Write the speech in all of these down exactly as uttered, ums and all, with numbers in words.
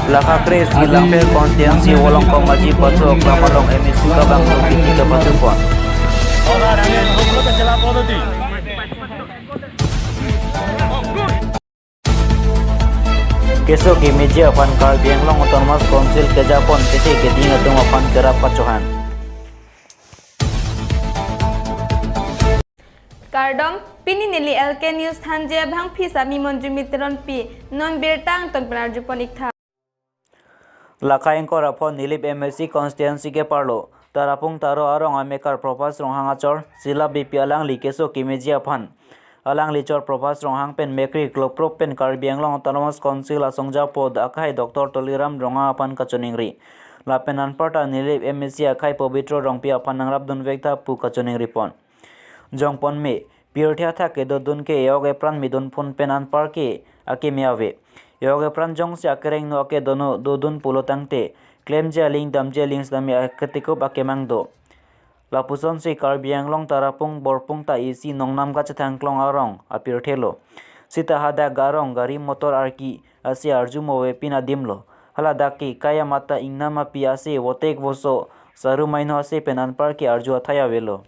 Lakha kre-isi Langpher constituency Volongkom Aji pathu aklam along M A C cup abang dungkiti kepathupon. Keso kemeji aphan Karbi Anglong Autonomous Council kejapon kethe keding atum aphan kerap kachohang. Kardom, pini neli L K News thanji abangpi sami Monjumit Teronpi, non birta angton pen arjupon iktha. Lakha ingkoi ra pho Nilip M A C constituency keparlo Tarapung Taro arong amekar Profas Ronghang achor Sila Beypi alangli keso kemeji aphan alangli chor Profas Ronghang pen mekri kloprop pen Karbi Anglong Autonomous Council asongjapo akhai Doctor Tuliram Ronghang aphan kachiningri. Lapen anparta Nilip M A C akhai Pobitro Rongpi aphan nangrapdun vektha pu kachiningripon. Jongpon me, pirthe athak kedodun ke e-ok epran midun phun pen anpar ke akeme ave. E-ok epran jongsi akerengno akedono dodun pulo tangte, klemji aling damji aling sitame aketekup akemang do. Lapusonsi Karbi Anglong Tarapung Borpung ta isi nongnam kachethang klong arong apirthelo. Sita hadak arong gari motor arki ase arju mo avepin adimlo. Haladak ke kai amat ta ingnam api ase votek voso saru maino ase pen anpar ke arju athai avelo.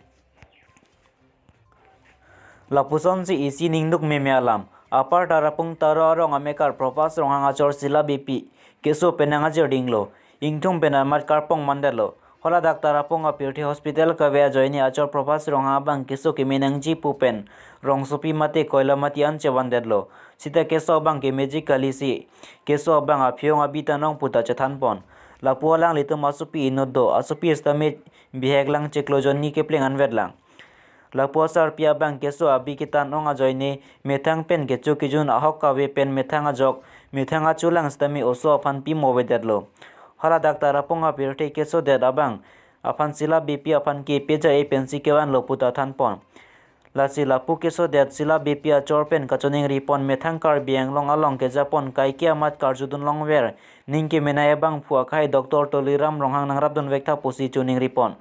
Lapusonsi isi ningduk meme alam. Apar Tarapung Taro arong amekar Profas Ronghang achor Sila Beypi keso pen nangjirdinglo. Ingthum pen amat karpong mandetlo. Haladak Tarapung apirthe hospital kave ajoine achor Profas Ronghang abang keso keme nangji pu pen rongsopi mate koila mati an chevandetlo. Sita keso abang kemeji kalisi keso abang aphiong abi ta nong puta chethanpon. Lapu alanglitum asopi inut do, asopi sitame bihek lang chiklo jonni kepleng anvet lang. Lapu asarpi abang keso abi ketan ong ajoine methang pen kecho kejun ahok kave pen methang ajok, methang achulang sitame oso aphan pimo avedetlo. Haladak Tarapung apirthe kesodet abang aphan Sila Beypi aphan ke peja e pensi kevanlo puta thanpon. Lasi lapu kesodet Sila Beypi achor pen kachiningripon methang Karbi Anglong along kejapon kaike amat karjudun longver ning kemenei abangphu akhai Doctor Tuliram Ronghang nangrapdun vektha pusi chiningripon.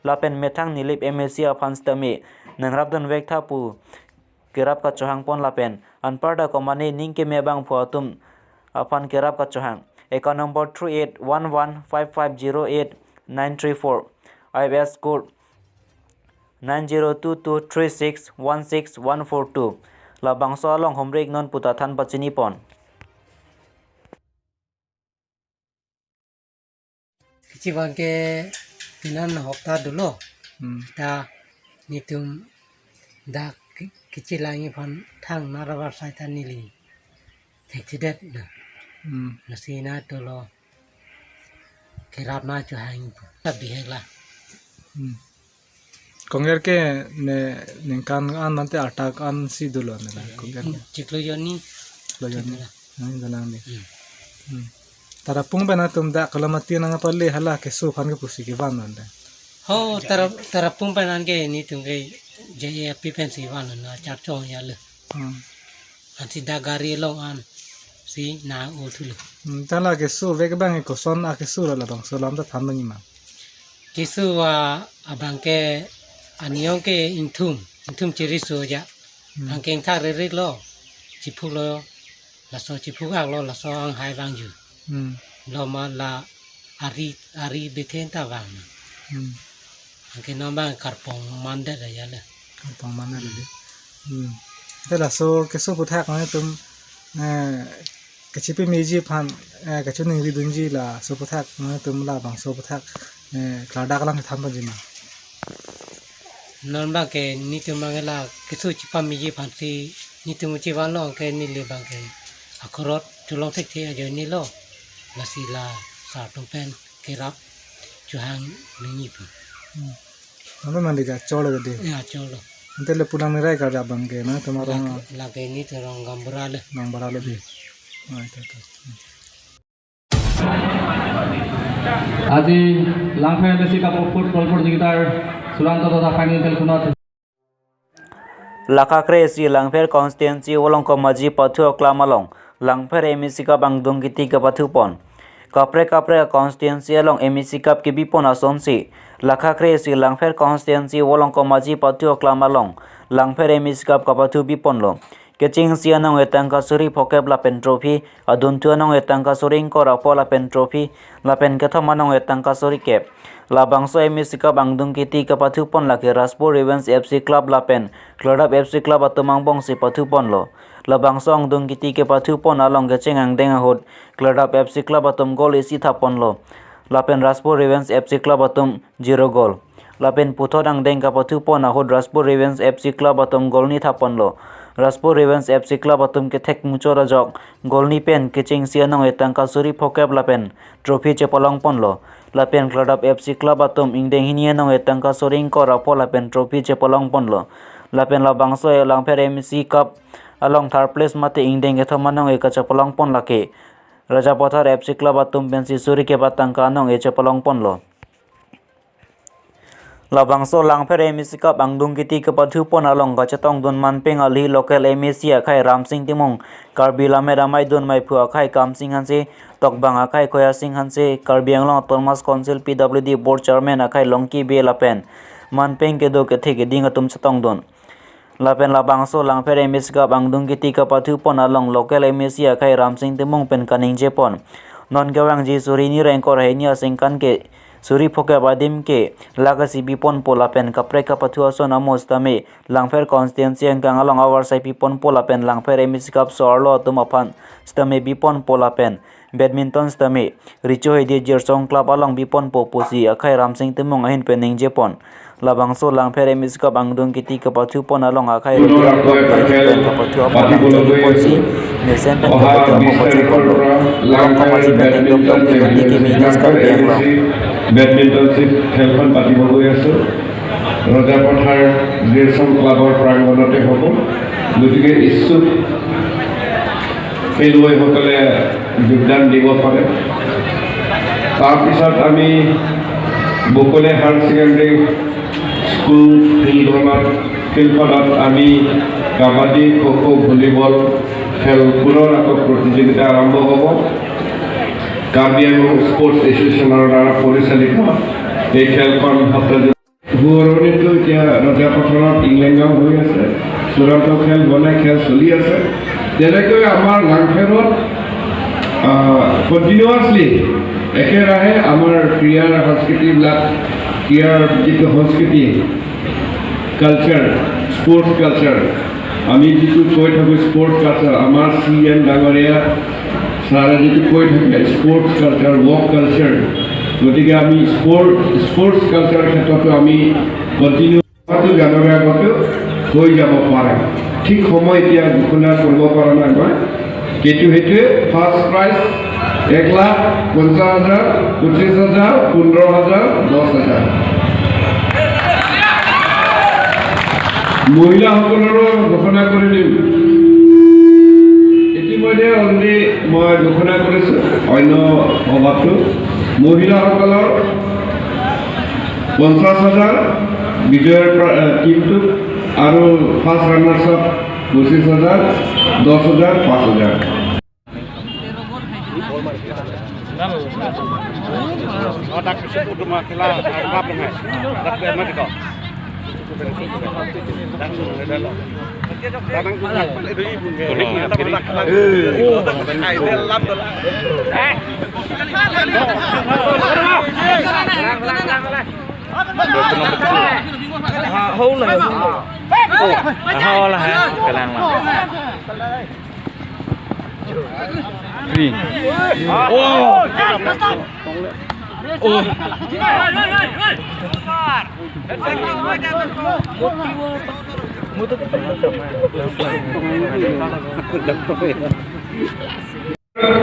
Lapen methang Nilip M A C aphan sitame nangrapdun vektha pu kerap kachohangpon lapen anparta komane ning keme abangphu atum aphan kerap kachohang. Account number three eight one one five five zero eight nine three four, I F S code nine zero two two three six one six one four two. Labangso along humrik non puta than pachinipon. Kichi abangke pinan hopta dolo. Hmm. Ta netum dak ki-, kichi langji aphan thang naravar sai ta neli thekthedet na. Hmm. Lasi na dolo kerap na chohang ta bihek la. Hmm. Kongger ke ne ningkan an mate arta an si dolo ne la kongger ke. Hmm, chiklo jonni. Chiklo jonni. Chiklo. Nang dalang ni. Hmm. Hmm. Tarapung pen atum dak kalamati nangpale hala keso aphan ke pusi kevan non de. Ho, Tara-, Tarapung pen an ke netum ke J A P pensi van non, na chak chong ya le. Hmm. Ansi dak gari along an si na o thulo. Hmm, ta la keso vek abang koson akeso la labangso alam ta than nangji ma. Keso a, abangke aniyong ke ingthum, ingthum chiri so ja. Hmm. Abangke ingthak ririk lo, chiphuk lo, laso chiphuk ak lo, laso anghai vangju. Hmm. Lo ma la ari, ari bethen ta vang. Hmm. Abangke non abang karpong mandet ya le. Karpong mandet le. Hmm. Te laso keso aphuthak nangtum, eh, kachipi meji aphan, eh, kachiningri dunji laso aphuthak nangtum labangso aphuthak, eh, klardak alam than pajima. Non abangke netum abangke la keso chipa meji aphansi netum chivan lo ke neli abangke akhorot cholong thekthe ajoine lo. Lasi la sar atum pen kerap chohang nangji pu. Hmm. Anu mandi ka cholo gede. Ya, cholo. Ante le pulang nirai ka abangke nangtum arong. Lake, lake netum arong Gaonbura le. Gaonbura le di. Hmm. Oh, itu, itu. Hmm. আজি Langpher M A C cup football প্ৰতিযোগিতাৰ চূড়ান্ত তথা ফাইনেল খেলখনত Lakha kre-isi Langpher constituency Volongkom Aji pathu aklam along Langpher M A C cup angdung kiti kepathupon. Kaprek kaprek constituency along M A C cup kebipon asonsi Lakha kre-isi Langpher constituency Volongkom Aji pathu aklam along Langpher M A C cup kapathu biponlo. Kechengsi anong etangka suri phokep lapen trophy, adunthu anong etangka suri ingkoi ra pho lapen trophy, lapen kethom anong etangka suri kep. Labangso M A C Cup angdung kiti kepathupon lake Rajpur Revenge F C Club lapen Klardap F C Club atum angbongsi pathuponlo. Labangso angdung kiti kepathupon along kecheng angdeng ahut Klardap F C Club atum goal isi thapponlo. Lapen Rajpur Revenge F C Club atum zero goal. Lapen puthot angdeng kepathupon ahut Rajpur Revenge F C Club atum goal ni thapponlo. Rajpur Revenge F C Club atum kethek muchot ajok goal ni pen kechengsi anong etangka suri phokep lapen trophy chepalongponlo. Lapen Klardap F C Club atum ingdeng hini anong etangka suri ingkoi ra pho lapen trophy chepalongponlo. Lapen labangso Langpher M A C Cup along third place mate ingdeng kethom anong e kachepalongpon lake Rajapathar F C Club atum pensi suri kep atangka anong e chepalongponlo. Labangso Langpher M A C Cup angdung kiti kepathupon along kachetongdun manpeng ali local M A C akhai Ramsing Timung, Karbi Lammet Amei Dun Meiphu akhai Kamsing Hanse, Tokbang akhai Khoyasing Hanse, Karbi Anglong Autonomous Council P W D Board Chairman akhai Longki Bey lapen manpeng kedo kethe keding atum chetongdun. Lapen labangso Langpher M A C Cup angdung kiti kepathupon along local M A C akhai Ramsing Timung pen kaningjepon, non kevangji suri hini ra ingkoi ra hini asengkan ke suri phokep adim ke lake si biponpo lapen kaprek kapathu ason amo sitame Langpher constituency angkang along avarsai piponpo lapen Langpher M A C Cup so-arlo atum aphan sitame biponpo lapen badminton sitame Richo Hedi Jirsong Club along biponpo pusi akhai Ramsing Timung ahin pen ningjepon. Labangso Langpher M A C Cup angdung kiti kepathupon along akhai Roti Rangkong Kaji pen kapathu aphan nangchongponsi mesen pen kapathu amo pachunponlo. Langpher Langkong Kaji pen Dengdom Dongki Nandi Kimi News Karbi Anglong. Badminton খেলখন পাতিব গৈ আছো। ৰজাপথাৰ জিৰচং ক্লাবৰ প্ৰাংগণতে হ'ব। গতিকে ইচ্ছুক খেলুৱৈসকলে যোগদান দিব পাৰে। তাৰপিছত আমি বকলে হায়াৰ ছেকেণ্ডেৰী স্কুল ফিল্ডখনত, ফিল্ডখনত আমি কাবাডী, খো খো, ভলীবল খেল পুনৰ আকৌ প্ৰতিযোগিতা আৰম্ভ হ'ব। কাৰ্বি আংলং স্পৰ্টছ এছ'চিয়েশ্যনৰ দ্বাৰা পৰিচালিত এই খেলখন সত্ৰজিৎ সোঁৱৰণিটো এতিয়া ৰজাপথাৰত ইংলেংগাঁও হৈ আছে। চূড়ান্ত খেল হোৱা নাই, খেল চলি আছে। তেনেকৈ আমাৰ লাংখেৰত, আহ, কণ্টিনিউৱাছলি একেৰাহে আমাৰ ক্ৰীড়াৰ সংস্কৃতিবিলাক, ক্ৰীড়াৰ যিটো সংস্কৃতি, কালচাৰ, স্পৰ্টছ কালচাৰ, আমি যিটো কৈ থাকোঁ স্পৰ্টছ কালচাৰ, আমাৰ চি এম ডাঙৰীয়া ছাৰে যিটো কৈ থাকে স্পৰ্টছ কালচাৰ, ৱৰ্ক কালচাৰ, গতিকে আমি স্পৰ্ট, স্পৰ্টছ কালচাৰ ক্ষেত্ৰতো আমি কণ্টিনিউ জানুৱাৰী আগতে হৈ যাব পাৰে। ঠিক সময় এতিয়া ঘোষণা কৰিব পৰা নাই মই। কিন্তু সেইটোৱে ফাৰ্ষ্ট প্ৰাইজ এক লাখ পঞ্চাছ হাজাৰ, পঁচিছ হাজাৰ, পোন্ধৰ হাজাৰ, দহ হাজাৰ। মহিলাসকলৰো ঘোষণা কৰি দিম। ইতিমধ্যে অলৰেডি মই ঘোষণা কৰিছোঁ অন্য সভাটো। মহিলাসকলৰ পঞ্চাছ হাজাৰ, বিজয়ৰ প্ৰ-, এ, টিমটোক আৰু ফাৰ্ষ্ট ৰাণাৰ্ছ আপ পঁচিছ হাজাৰ, দহ হাজাৰ, পাঁচ হাজাৰ। Aha, olah ya. Kalang lah. Three. Oh. Oh.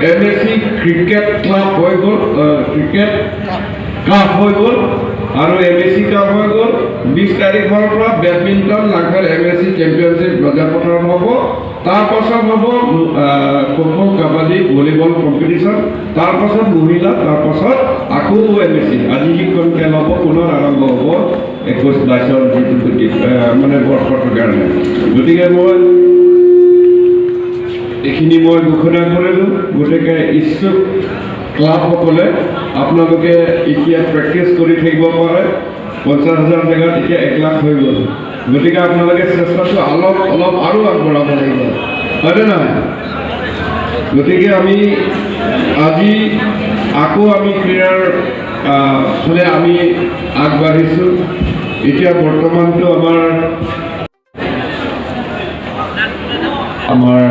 M A C cricket club হৈ গ'ল, আহ, ক্ৰিকেট কাপ হৈ গ'ল আৰু এম এ চি কাপ হৈ গ'ল। বিছ তাৰিখৰ পৰা বেডমিণ্টন লাংখেৰ এম এ চি চেম্পিয়নশ্বিপ ৰজাপথাৰত হ'ব। তাৰ পাছত হ'ব, আহ, খো খো, কাবাডী, ভলীবল কম্পিটিশ্যন, তাৰ পাছত মহিলা, তাৰ পাছত আকৌ এম এ চি। আজি যিখন খেল হ'ব, পুনৰ আৰম্ভ হ'ব একৈছ বাইছৰ যিটো, আহ, মানে বৰ্ষটোৰ কাৰণে। গতিকে মই এইখিনি মই ঘোষণা কৰিলোঁ। গতিকে ইচ্ছুক ক্লাবসকলে আপোনালোকে এতিয়া প্ৰেক্টিছ কৰি থাকিব পাৰে। পঞ্চাছ হাজাৰ জেগাত এতিয়া এক লাখ হৈ গ'ল। গতিকে আপোনালোকে চেষ্টাটো অলপ অলপ আৰু আগবঢ়াব লাগিব, হয়নে নহয়? গতিকে আমি আজি আকৌ আমি ক্ৰীড়াৰ, আহ, ফালে আমি আগবাঢ়িছো। এতিয়া বৰ্তমানতো আমাৰ, আমাৰ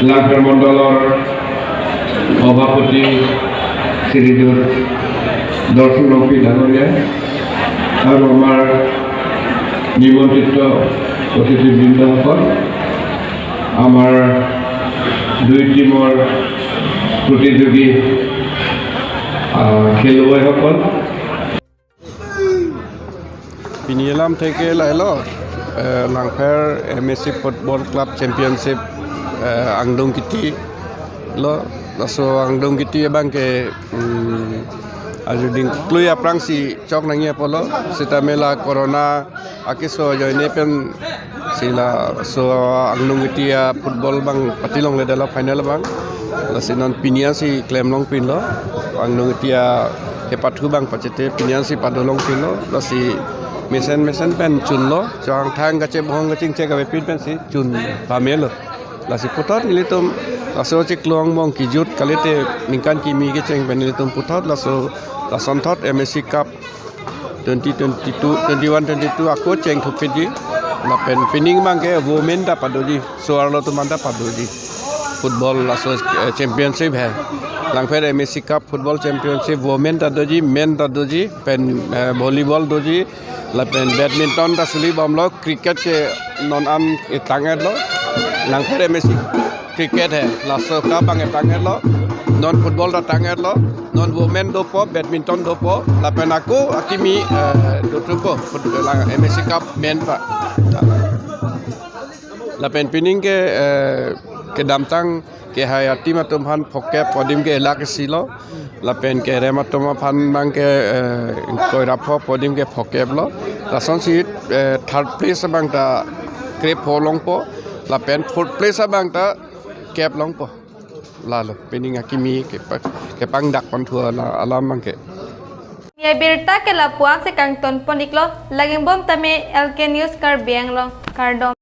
লাংখেৰ মণ্ডলৰ সভাপতি শ্ৰীযুত দৰ্শন ৰংপি ডাঙৰীয়া আৰু আমাৰ নিমন্ত্ৰিত অতিথিবৃন্দসকল, আমাৰ দুই টিমৰ প্ৰতিযোগী, আহ, খেলুৱৈসকল। Pini alam theke lahelo, eh, Langpher M A C Football Club Championship, eh, angdung kiti lo, laso angdung kiti abang ke, mm, ajuding klui aphrangsi chok nangji apotlo, seta mela corona akeso ajoine pensi laso angdung kiti a-football abang patilongledetlo final abang. Lasi non pini ansi klemlongpinlo. Angdung kiti a kepathu abang pachete pini ansi padolongpinlo. Lasi mesen mesen pen chunlo. Changthang kachebohong kachingchek avepin pensi chun pamelo. Lasi puthot nelitum laso chiklo angbong kijut kalite ningkan kimi kecheng pen nelitum puthot laso lasonthot M A C Cup twenty twenty-two, twenty-one twenty-two ako chengthupji. Lapen pining abang ke women ta padoji, so-arlo atum anta padoji. Football laso, eh, championship he. Langpher M A C Cup football championship women ta doji, men ta doji, pen, eh, volleyball doji, lapen badminton ta suli bomlo, cricket ke non an etang-etlo. Langpher M A C cricket he, laso cup abang etang-etlo, non football ta tang-etlo, non women dopo, badminton dopo, lapen ako akimi, eh, dothupo, foot-, la M A C Cup men pa. Lapen pining ke, eh, kedamtang kehai a-team atum aphan phokep po adim ke elak isi lo. Lapen kerem atum aphan abang ke, eh, ingkoi ra pho po adim ke phokep lo. Lasonsi, eh, third place abang ta krepho longpo. Lapen fourth place abang ta kep longpo. Lalo, pining akimi kepa-, kepangdak pon thu ala, alam abang ke. Pini abirta ke lapu-ansi kangton pon-iklo, lake angbong tame L K News Karbi Anglong, kardom.